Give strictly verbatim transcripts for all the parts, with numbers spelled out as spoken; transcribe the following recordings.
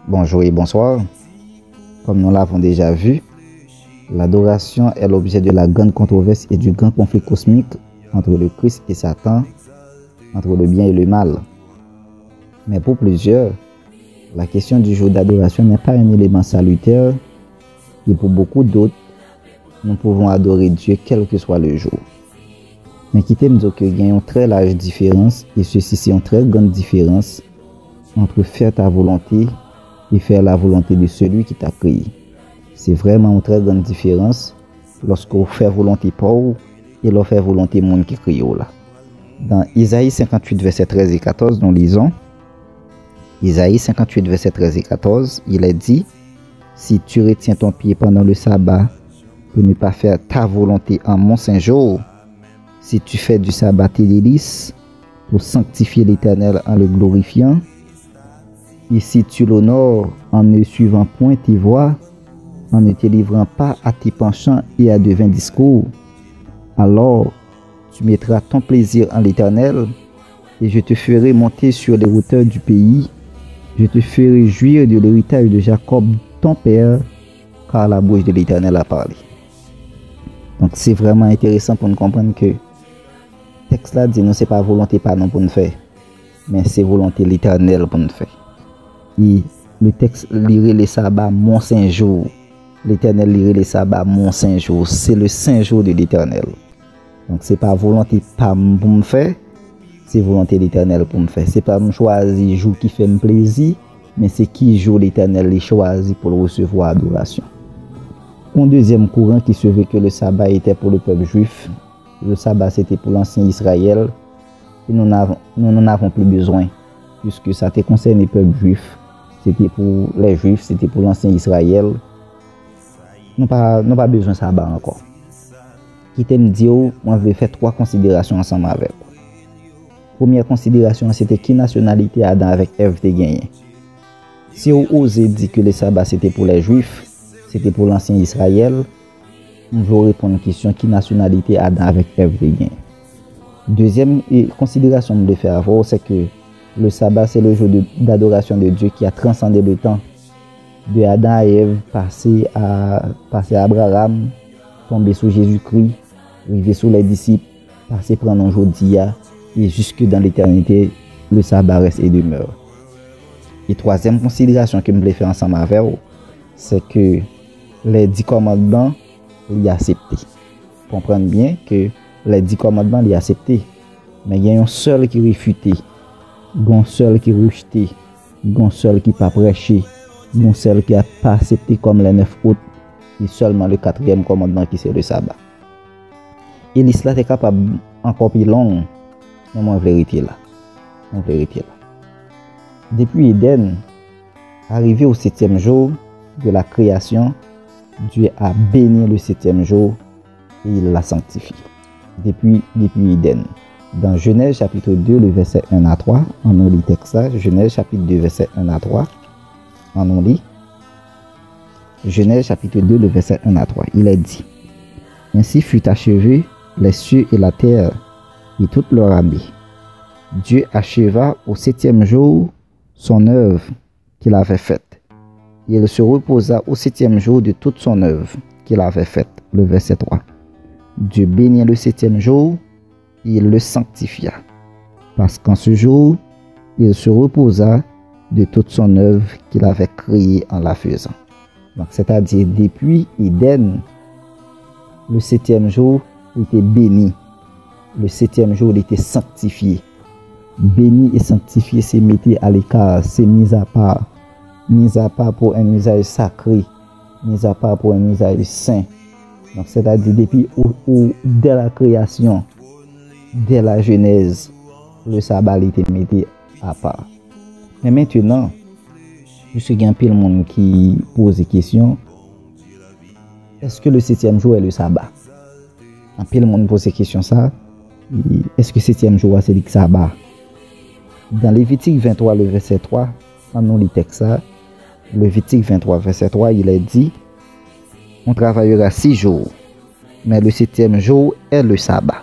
Bonjour et bonsoir. Comme nous l'avons déjà vu, l'adoration est l'objet de la grande controverse et du grand conflit cosmique entre le Christ et Satan, entre le bien et le mal. Mais pour plusieurs, la question du jour d'adoration n'est pas un élément salutaire et pour beaucoup d'autres, nous pouvons adorer Dieu quel que soit le jour. Men kite m di w ke gen yon trè laj diferans, e sesi se yon trè grann diferans, entre faire ta volonté et faire la volonté de celui qui t'a créé. Se vrèman yon trè grann diferans lòske w fè volonte pa w e lè w fè volonte moun ki kreye w la. Dans Ésaïe cinquante-huit, versets treize et quatorze, nous lisons, Ésaïe cinquante-huit, versets treize et quatorze, il est dit, Si tu retiens ton pied pendant le sabbat pour ne pas faire ta volonté en mon saint jour, si tu fais du sabbat tes délices pour sanctifier l'Éternel en le glorifiant, et si tu l'honores en ne suivant point tes voies, en ne te livrant pas à tes penchants et à de vains discours, alors tu mettras ton plaisir en l'Éternel, et je te ferai monter sur les hauteurs du pays. Je te ferai jouir de l'héritage de Jacob, ton père, car la bouche de l'Éternel a parlé. Donk, se vrèman enteresan pou n konprann ke tèks la di nou se pa volonte pa nou pou n fè, men se volonte Letènèl pou n fè. E le tèks, li rele Saba mon sen jou. Letènèl, li rele Saba mon sen jou. C'est le saint jour de l'Éternel. Donk, se pa volonte pa m pou m fè, se volonte Letènèl pou m fè. Se pa m chwazi jou ki fè m plezi, men se ki jou Letènèl li chwazi pou l resevwa adorasyon. Yon dezyèm kouran ki se ve ke le Saba etè pou le pèp jwif, le Saba se te pou lansyen Izrayèl, e nou n'avons, nous n'en avons plus besoin, puisque sa te konsène pèp jwif, se te pou lè jwif, se te pou lansyen Izrayèl. Nou pa, nou pa bezwen Saba ankò. Kite m di w, mwen vle fè twa konsiderasyon ansanm avèk ou. Premyè konsiderasyon an, se te ki nasyonalite Adan avèk Èv te genyen. Si w oze di ke le Saba se te pou lè jwif, se te pou lansyen Izrayèl, m vle w reponn kesyon ki nasyonalite Adan avèk Èv te genyen. Dezyèm e, konsiderasyon m vle fè avè w, se ke le Saba, c'est le jour de, d'adoration de Dieu qui a transcendé le temps. De Adan a Èv, pase a, pase a Abraram, tonbe sou Jezikri, rive sou lè disip, pase pran nou jodi a, e jusque dans l'éternité, le Saba reste et demeure. E twazyèm konsiderasyon ke m vle fè ansanm avè w, se ke lè di kòmandman, li aksepte. Konprann byen ke lè di kòmandman, li aksepte. Men gen yon sèl ki refite, gen yon sèl ki rejte, gen yon sèl ki pa preche, gen yon sèl ki a, pa aksepte kòm le nèf out, e sèlman le katriyèm kòmandman ki se le Saba. E lis la te kapab ankò pi long, men mwen vle rete la. Mwen vle rete la. Depi Edèn, arrivé au septième jour de la création, Dieu a béni le septième jour et il l'a sanctifié. Depi, depi Edèn. Dans Genèse chapitre deux, le verset un à trois, ann nou li tèks la, Genèse chapitre deux, verset un à trois, ann nou li. Genèse chapitre deux, le verset un à trois, il est dit, Ainsi fut achevé les cieux et la terre, et toute leur armée. Dieu acheva au septième jour son œuvre qu'il avait faite. Et il se reposa au septième jour de toute son œuvre qu'il avait faite. Le verset trois. Dieu bénit le septième jour et il le sanctifia. Parce qu'en ce jour, il se reposa de toute son œuvre qu'il avait créée en la faisant. Donk, sètadi, depi Edèn, le septième jour, li te beni. Le septième jour, li te sanctifié. Béni et sanctifié, se mete aleka, se mis à part. Mis à part pour un usage sacré. Mis à part pour un usage saint. Donk, sètadi, depi ou, ou, dès la création, dès la genèse, le Saba, li te mete apa. Men mentenan, piske gen anpil moun ki poze kesyon, èske le septième jour est le Saba? Anpil moun poze kesyon sa, e, èske setyèm jou a se li k Saba? Dans Lévitique vingt-trois, le verset trois, ann nou li tèks sa, Lévitique vingt-trois, verset trois, il est dit, On travaillera six jours, mais le septième jour est le Saba,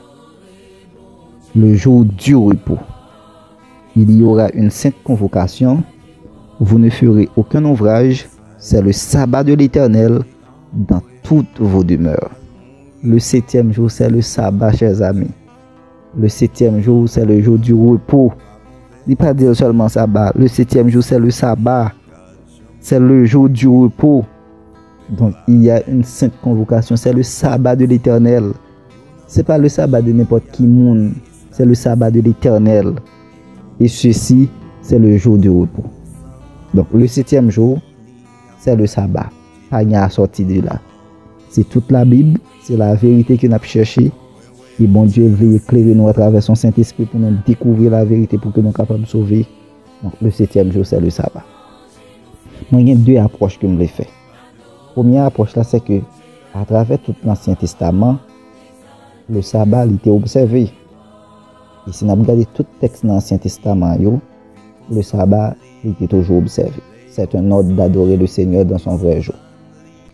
le jour du repos. Il y aura une sainte convocation Vous ne ferez aucun ouvrage, c'est le sabbat de l'Éternel dans toutes vos demeures. Le septième jour, c'est le sabbat, chers amis. Le septième jour, c'est le jour du repos. Li pa di l sèlman saba. Le septième jour, c'est le sabbat. C'est le jour du repos. Donc, il y a une sainte convocation. C'est le sabbat de l'Éternel. C'est pas le sabbat de n'importe qui moun. C'est le sabbat de l'Éternel. Et ceci, c'est le jour de repos. Donc, le septième jour, c'est le sabbat. Pa gen a sòti de la. Se tout la Bib, se la verite ke n ap chèche. E Bondye vle eklere nou atravè son Sentespri pou nou dekouvri la verite, pou ke nou kapab sove. Donc, le septième jour, c'est le sabbat. Mwen gen de apwòch ke m vle fè. Premye apwòch la, se ke atravè tout Lansyen Testaman, le sabbat li te obsève. E si n ap gade tout tèks nan Ansyen Testaman yo, le sabbat li te toujou obsève. C'est un ordre d'adorer le Seigneur dans son vrai jour.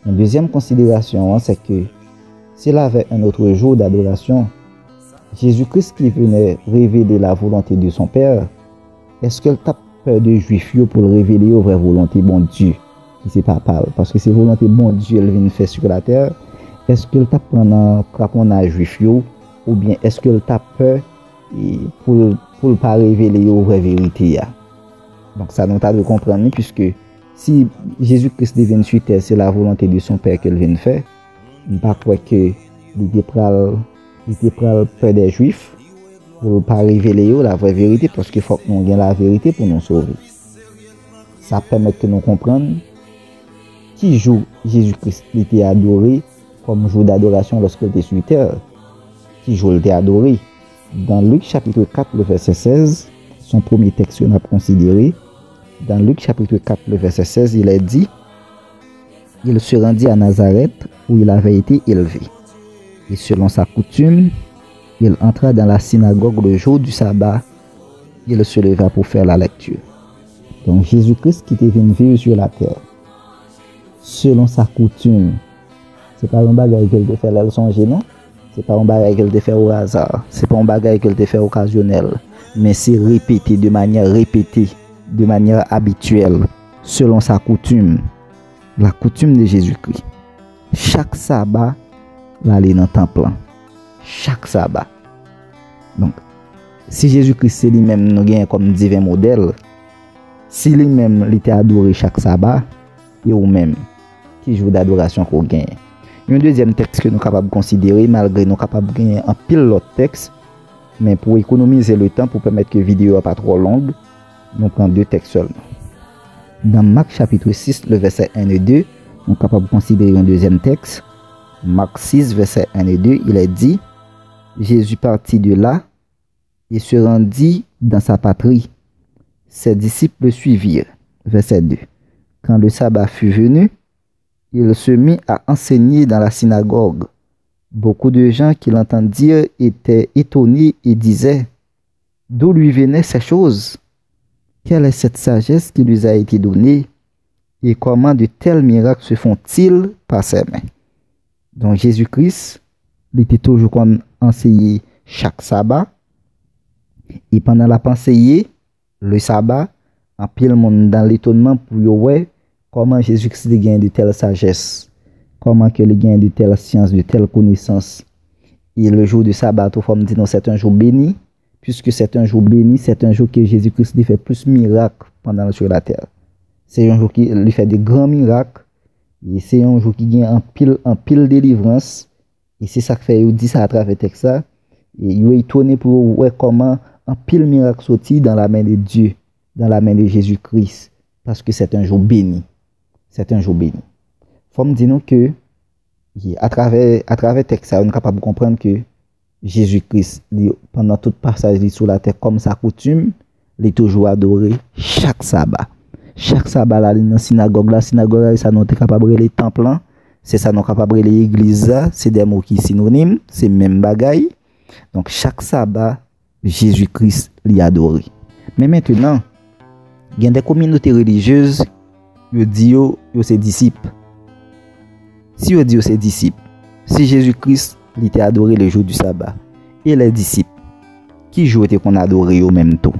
Yon dezyèm konsiderasyon an, se ke s'il avait un autre jour d'adoration, Jésus-Christ qui venait révéler la volonté de son Père, èske l t ap pè de Jwif yo pou l revele yo vrè volonte Bondye, ki se Papa l? Paske se volonte Bondye l vin fè sou latè. Èske l t ap pran nan kraponnaj Jwif yo, oubyen èske l t ap pè e, pou l, pou l pa revele yo vrè verite a? Donk, sa nou ta dwe konprann li, piske si Jezi Kris li vin sou tè, se la volonte de son Père ke l vin fè, m pa kwè ke li te pral, li te pral pè dè Jwif pou l pa revele yo la vrè verite, paske fòk nou gen la verite pou nou sove. Sa pèmèt ke nou konprann ki jou Jezi Kris li te adore kòm jou dadorasyon lòske l te sou tè. Ki jou l te adore? Dans Luc chapitre quatre, le verset seize, se yon premye tèks ke n ap konsidere. Dans Luc chapitre quatre, le verset seize, il est dit, il se rendit à Nazareth où il avait été élevé. Et selon sa coutume, il entra dans la synagogue le jour du sabbat, il se leva pour faire la lecture. Donk, Jezi Kris ki te vin viv sou latè, selon sa koutim, se pa yon bagay ke l te fè lè l sonje, non. Se pa yon bagay ke l te fè o aza. Se pa yon bagay ke l te fè okazyonèl. Men se repete, de manyè repete, de manyè abityèl, selon sa koutim, la coutume de Jésus-Christ. Chak saba, l ale nan tanp lan. Chak saba. Donk, si Jezi Kris se li menm nou genyen kòm diven modèl, si li menm li te adore chak saba, e ou menm, ki jou dadorasyon ke w genyen? Yon dezyèm tèks ke nou kapab konsidere, malgre nou kapab genyen anpil lòt tèks, men pou ekonomize letan, pou pèmèt ke videyo a pa twò long, nou pran de tèks sèlman. Dans Marc chapitre six, le verset un et deux, nou kapab konsidere yon dezyèm tèks. Marc six, verset un et deux, il est dit, Jésus partit de là et se rendit dans sa patrie. Ses disciples le suivirent. Verset deux. Quand le sabbat fut venu, il se mit à enseigner dans la synagogue. Beaucoup de gens qui l'entendirent étaient étonnés et disaient, d'où lui venaient ces choses? Quelle est cette sagesse qui lui a été donnée? Et comment de tels miracles se font-ils par ses mains? Donk, Jezi Kris, li te toujou konn anseye chak saba. E pandan l ap anseye le saba, anpil moun dan letonman pou yo wè kòman Jezi Kris te gen de tèl sajès, kòman ke li gen de tèl syans, de tèl konesans. E le jou de saba tou, fò m di nou, c'est un jour béni, puisque c'est un jour béni, c'est un jour ke Jezi Kris li fè plis mirak pandan l sou latè. Se yon jou ki li fè de gran mirak, e se yon jou ki gen anpil, anpil delivrans, e se sa k fè yo di sa atravè tèks la. E yo etone pou yo wè kòman anpil mirak soti dans la main de Dieu, dans la main de Jésus-Christ, parce que c'est un jour béni. C'est un jour béni. Fò m di nou ke, atravè, atravè tèks sa yo, nou kapab konprann ke Jezi Kris, li, pandan tout pasaj li sou latè, kòm sa koutim, li toujou adore chak saba. Chak saba l ale nan sinagòg la, sinagòg la, se sa nou te kapab rele tanp lan, se sa nou kapab rele legliz la, se de mo ki sinonim, se menm bagay. Donk, chak saba, Jezi Kris li adore. Men mentenan, gen de kominote relijyez, yo di yo, yo se disip. Si yo di yo se disip, si Jezi Kris, li te adore le jou di saba, e lè disip, ki jou yo te konn adore yo menm tou?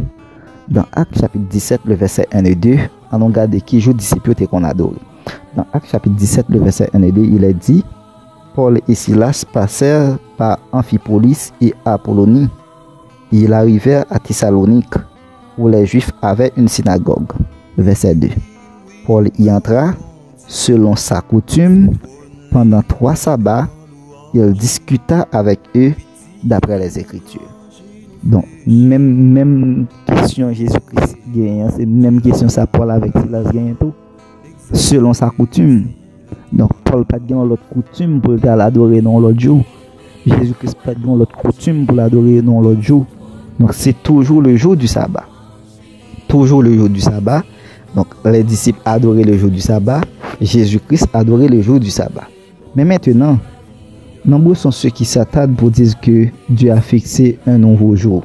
Dans Actes chapitre dix-sept, le verset un et deux, ann nou gade ki jou disip yo te konn adore. Dans Actes chapitre dix-sept, le verset un et deux, il est dit, Paul et Silas passèrent par Amphipolis et Apollonie, et ils arrivèrent à Thessalonique, où les Juifs avaient une synagogue. Verset deux. Paul y entra selon sa coutume pendant trois sabbats, il discuta avec eux d'après les Écritures. Donk, menm, menm kesyon Jezi Kris genyen an, se menm kesyon sa Pòl avèk Silas genyen tou. Selon sa koutim. Donk, Pòl pa t gen yon lòt koutim pou l t al adore nan yon lòt jou. Jezi Kris pa t gen yon lòt koutim pou l adore nan yon lòt jou. Donk, se toujou le jou du sabbat. Toujours le jour du sabbat. Donc, les disciples adoraient le jour du sabbat. Jésus-Christ adorait le jour du sabbat. Men mentnan, nombreux sont ceux qui s'attardent pour dire que Dieu a fixé un nouveau jour.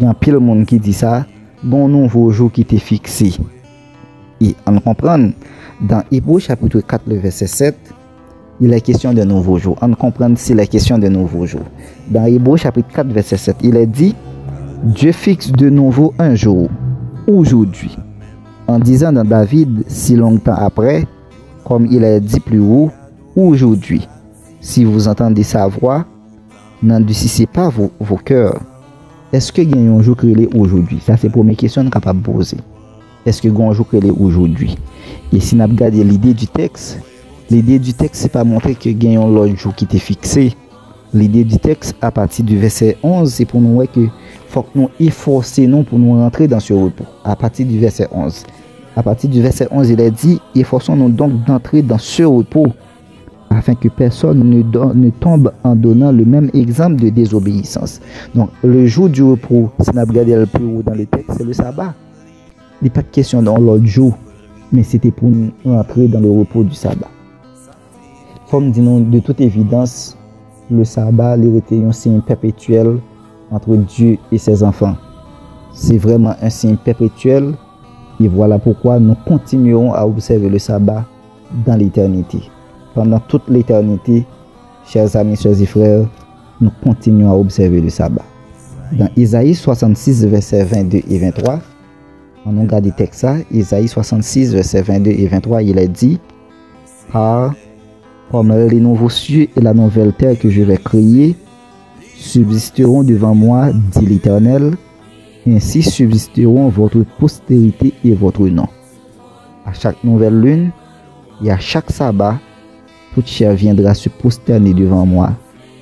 Gen anpil moun ki di sa, gen yon nouvo jou ki te fikse. E ann konprann, dans Hébreux chapitre quatre, le verset sept, il est question d'un nouveau jour. Ann konprann, s'il est question d'un nouveau jour. Dans Hébreux chapitre quatre, verset sept, il est dit, Dieu fixe de nouveau un jour, aujourd'hui, en disant dans David, si longtemps après, comme il est dit plus haut, aujourd'hui, si vous entendez sa voix, n'endurcissez pas vos, vos cœurs. Èske gen yon jou k rele aujourd'hui? Sa se premye kesyon n kapab poze. Èske gen yon jou k rele aujourd'hui? E si n ap gade lide di tèks, lide di tèks se pa montre ke gen yon lòt jou ki te fikse. Lide di tèks, apati di vèsè onz, se pou nou wè ke fòk nou efòse nou pou nou rantre dans ce repos. Apati di vèsè onz. À partir du verset onze, il est dit, Efforçons-nous donc d'entrer dans ce repos, afin que personne ne, don- ne tombe en donnant le même exemple de désobéissance. Donc, le jour du repos, si n ap gade l pi wo dans le texte, c'est le sabbat. Li pa t kesyon de yon lòt jou, men se te pou n rantre dans le repos du sabbat. Fò m di nou, de toute évidence, le sabbat, li rete yon siy pèpetyèl entre Dieu et ses enfants. C'est vraiment un signe perpétuel, et voilà pourquoi nous continuerons à observer le sabbat dans l'éternité. Pendant toute l'éternité, chers amis, chers frères, nous continuons à observer le sabbat. Dans Ésaïe soixante-six, versets vingt-deux et vingt-trois, ann nou gade tèks sa, Ésaïe soixante-six, versets vingt-deux et vingt-trois, il est dit, Car, comme les nouveaux cieux et la nouvelle terre que je vais créer subsisteront devant moi, dit l'Éternel, ainsi subsisteront votre postérité et votre nom. À chaque nouvelle lune et à chaque sabbat, toute chair viendra se prosterner devant moi,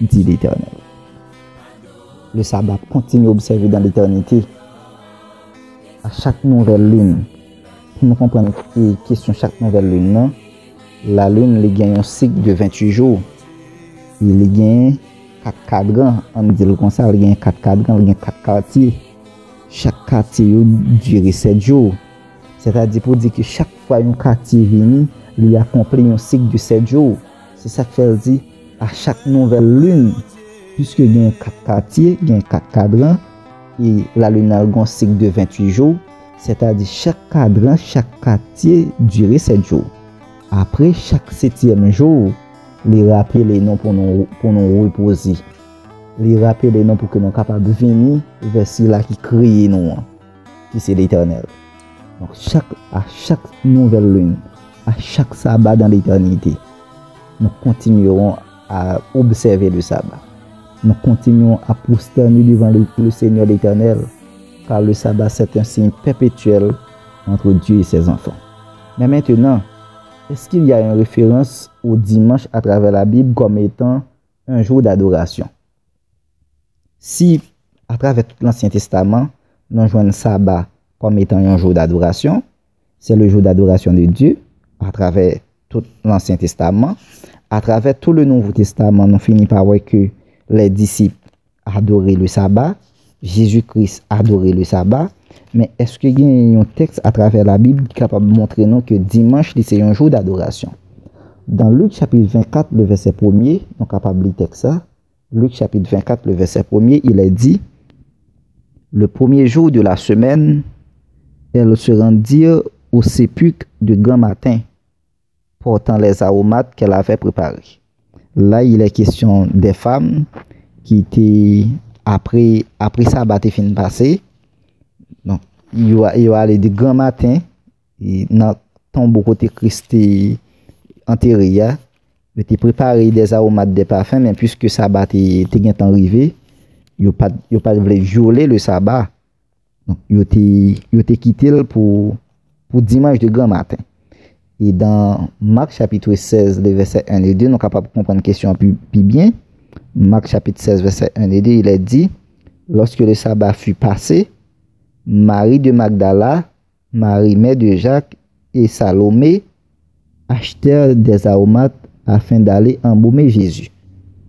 dit l'Éternel. Le sabbat continue à observer dans l'éternité. À chaque nouvelle lune, pou nou konprann kesyon chak nouvèl lune nan, la lune li gen yon sik de vingt-huit jou. E li gen kat kadran, ann di l konsa, li gen kat kadran, li gen kat katye. Chak katye yo dire sèt jou. Sètadi pou di ke chak fwa yon katye vini, li akonpli yon sik de sèt jou. Se sa k fè l di, à chaque nouvelle lune, puiske gen kat katye, gen kat kadran, e la lune nan gen yon sik de vingt-huit jou, sètadi chak kadran, chak katye dire sèt jou. Apre chak setyèm jou, li rapele nou pou nou, pou nou repoze. Li rapele nou pou ke nou kapab vini vè sila ki kreye nou an, ki se Letènèl. Donk, chak, à chaque nouvelle lune, à chaque sabbat dans l'éternité, nous continuerons à observer le sabbat. Nous continuons à prosterner devant le, le Seigneur l'Éternel, car le sabbat, c'est un signe perpétuel entre Dieu et ses enfants. Mais maintenant, est-ce qu'il y a une référence au dimanche à travers la Bible comme étant un jour d'adoration? Si, atravè tout Lansyen Testaman, nou jwenn Saba kòm etan yon jou dadorasyon, c'est le jour d'adoration de Dieu, atravè tout Lansyen Testaman, atravè tout le Nouveau Testament, nou fini pa wè ke les disciples adoraient le sabbat, Jésus-Christ adorait le sabbat, men èske gen yon tèks atravè Labib ki kapab montre nou ke dimanch li se yon jou dadorasyon? Dans Luc chapitre vingt-quatre, le verset premier, nou kapab li tèks sa. Luc chapitre vingt-quatre, le verset premier, il est dit, Le premier jour de la semaine, elles se rendirent au sépulcre de grand matin, portant les aromates qu'elles avaient préparés. Là, il est question des femmes qui étaient, après, après Saba te fin pase, donk, yo, yo ale de granmaten, e nan tonbo kote Kris te antere a, yo te prepare des aromates, des parfums, men piske saba te, te gentan rive, yo pa t, yo pa t vle vyole le saba. Donk, yo te, yo te kite l pou, pou dimanch de granmaten. E dan Mak chapit sèz, le vèsè en e de, nou kapab konprann kesyon an pi, pi byen. Mak chapit sèz, vèsè en e de, il est dit, lorsque le sabbat fut passé, Marie de Magdala, Marie, mère de Jacques, et Salomé achetèrent des aromates afin d'aller embaumer Jésus.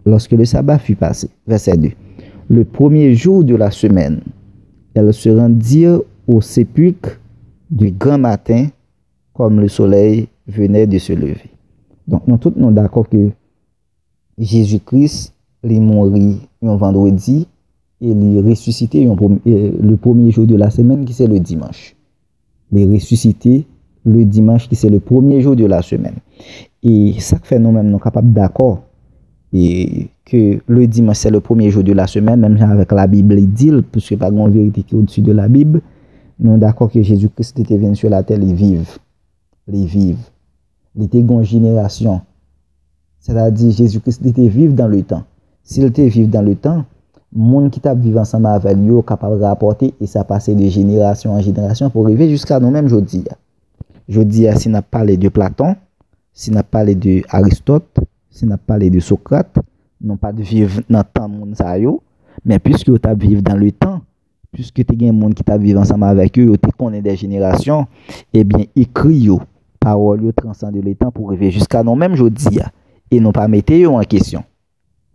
Lorsque le sabbat fut passé, verset deux, le premier jour de la semaine, elles se rendirent au sépulcre de grand matin, comme le soleil venait de se lever. Donk, nou tout nou dakò ke Jezi Kris, li mouri yon vandredi e li resisite yon premye, e, le premye jou de la semèn, ki se le dimanch. Li resisite le dimanch, ki se le premye jou de la semèn. E sa k fè nou menm nou kapab dakò e ke le dimanch se le premye jou de la semèn, menm jan avèk Labib li di l, piske pa gen yon verite ki odsi de Labib, nou dakò ke Jezi Kris li te vin sou latè, li viv. Li viv. Li te gen yon jenerasyon. Sètadi, Jezi Kris, li te viv dan le tan. Si l te viv dan le tan, moun ki t ap viv ansanm avè l yo kapab rapòte, e sa pase de jenerasyon an jenerasyon pou rive jiska nou menm jodi a. Jodi a, si n ap pale de Platon, si n ap pale de Aristòt, si n ap pale de Sokrat, nou pa t viv nan tan moun sa yo, men piske yo t ap viv dan le tan, piske te gen moun ki t ap viv ansanm avèk yo, yo te konnen de jenerasyon, ebyen, ekri yo, pawòl yo transande letan pou rive jiska nou menm jodi a. E nou pa mete yo an kesyon.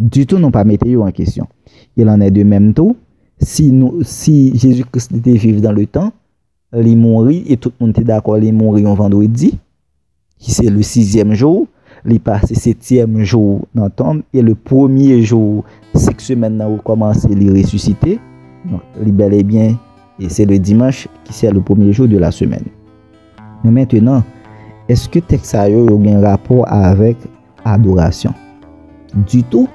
Ditou, nou pa mete yo an kesyon. Il en est de même tou, si nou, si Jezi Kris li te viv dan le tan, li mouri, e tout moun te dakò li mouri yon vandredi, ki se le sizyèm jou, li pase setyèm jou nan tonm, e le premye jou senk semèn nan rekòmanse, li resisite. Donk, li bèl e byen, e se le dimanch, ki se le premye jou de la semèn. Men mentenan, èske tèks sa yo, yo gen rapò avèk adorasyon? Ditou,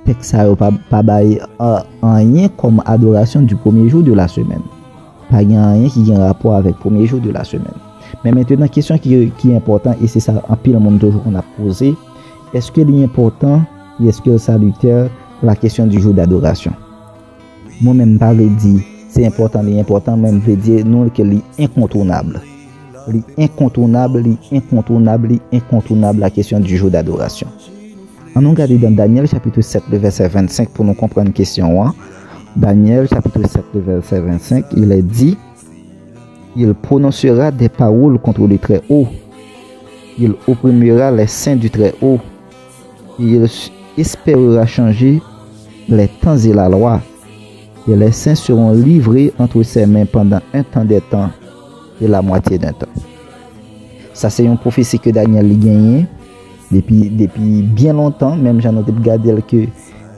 tèks sa yo pa, pa bay a, anyen kòm adorasyon du premye jou de la semèn. Pa gen anyen ki gen rapò avèk premye jou de la semèn. Men mentenan, kesyon ki, ki enpòtan, e se sa anpil moun toujou konn ap poze, èske li enpòtan e èske l salitè, la question du jour d'adoration? Mwen menm, m pa vle di se enpòtan, li enpòtan, men m vle di nou ke li enkontounab. Li enkontounab, li enkontounab, li enkontounab, la question du jour d'adoration. Ann nou gade dan Danyèl chapit sèt, le vèsè vennsenk pou nou konprann kesyon an. Danyèl chapit sèt, le vèsè vennsenk, il est dit, il prononcera des paroles contre le Très-Haut. Il opprimera les saints du Très-Haut. Et il espérera changer les temps et la loi. Et les saints seront livrés entre ses mains pendant un temps des temps et la moitié d'un temps. Sa se yon pwofesi ke Danyèl li genyen depi, depi byen lontan, menm jan nou te gade l ke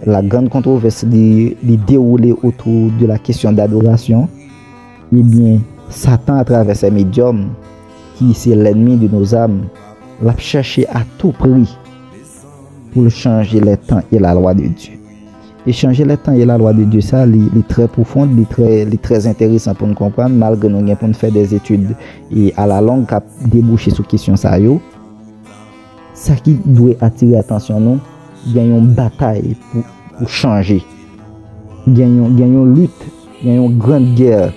la grande controverse li, li dewoule otou de la kesyon dadorasyon. Ebyen, Satan, atravè se medyòm, ki se lènmi de nos âmes, l ap chèche a tou pri pou l chanje les temps et la loi de Dieu. E chanje les temps et la loi de Dieu sa, li, li trè pwofon, li trè, li trè enteresan pou n konprann, malgre nou gen pou n fè des études e a la longue k ap debouche sou kesyon sa yo. Sa ki dwe atire atansyon nou, gen yon batay pou, pou chanje. Gen yon, gen yon lit, gen yon grand guerre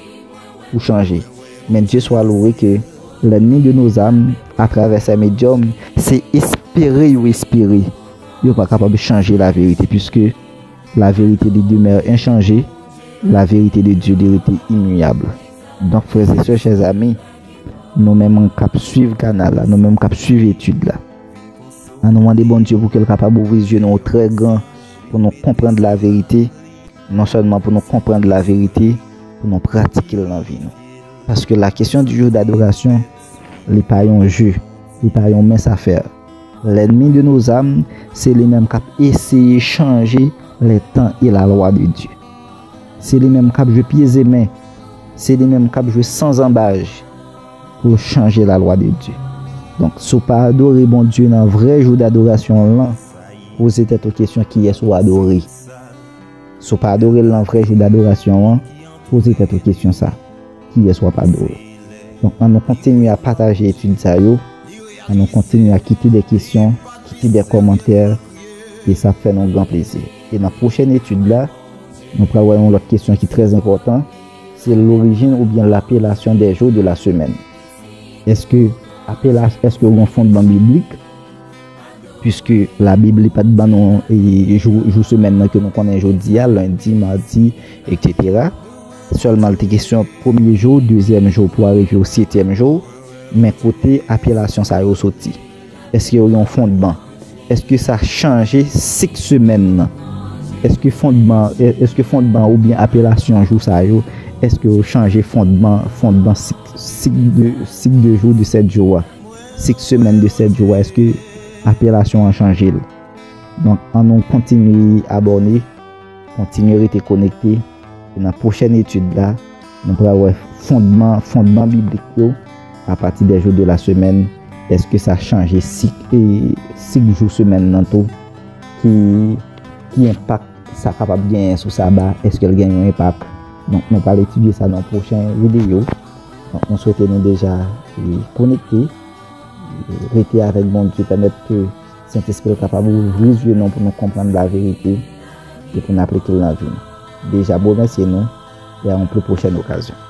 pou chanje. Men Dieu soit loué que l'ennemi de nos âmes, à travers ces médiums, se espere yo espere yo pa kapab chanje laverite, puiske laverite li demeure inchangé, laverite de Dieu li rete imiyab. Donk, frè e sè, chè zami, nou menm k ap swiv kanal la, nou menm k ap swiv etid la, ann nou mande Bondye pou ke l kapab ouvri zye nou trè gran, pou nou konprann laverite, non sèlman pou nou konprann laverite, pou nou pratike l nan vi nou. Paske la question du jour d'adoration, li pa yon je, li pa yon mince affaire. L'ennemi de nos âmes, se li menm k ap eseye chanje les temps et la loi de Dieu. Se li menm k ap jwe pye e men, se li menm k ap jwe sans ambages pou l chanje la loi de Dieu. Donk, si w pa adore Bondye nan vrè jou dadorasyon w lan, poze tèt ou kesyon kiyès ou adore. Si w pa adore l nan vrè jou dadorasyon an, poze tèt ou kesyon sa. kiyès w ap adore. Donk, ann nou kontinye a pataje etid sa yo, ann nou kontinye a kite de kesyon, kite de kòmantè, e sa ap fè nou gran plezi. E nan pwochèn etid la, nou pral wè yon lòt kesyon ki trè enpòtan, se lorijin oubyen lapelasyon de jou de la semèn. Èske apela, èske yon fondman biblik? Piske Labib li pa t ban nou e, jou, jou semèn nan ke nou konnen jodi a, lendi, madi, etsetera. Sèlman li te kesyon premye jou, dezyèm jou pou arive o setyèm jou. Men kote apelasyon sa yo soti? Èske yo yon fondman? Èske sa chanje sik semèn nan? Èske fondman, è- èske fondman oubyen apelasyon jou sa yo, èske yo chanje fondman, fondman sik, sik de, sik de jou de sèt jou a? Sik semèn de sèt jou a, èske apelasyon an chanje l? Donk, ann nou kontinye abòne, kontinye rete konekte. E nan pwochèn etid la, nou pral wè fondman, fondman biblik yo apati de jou de la semèn. Èske sa chanje sik, e, sik jou semèn nan tou? Ki, ki enpak sa kapab genyen sou saba? Èske l gen yon enpak? Donk, nou pral etidye sa nan pwochen videyo. Donk, nou swete nou deja, e, konekte, e, rete avèk Bondye, pèmèt ke Sentespri l kapab ouvri zye nou pou nou konprann laverite e pou n aplike l nan vi nou. Deja, m remèsye nou e a yon pli pwochèn okazyon.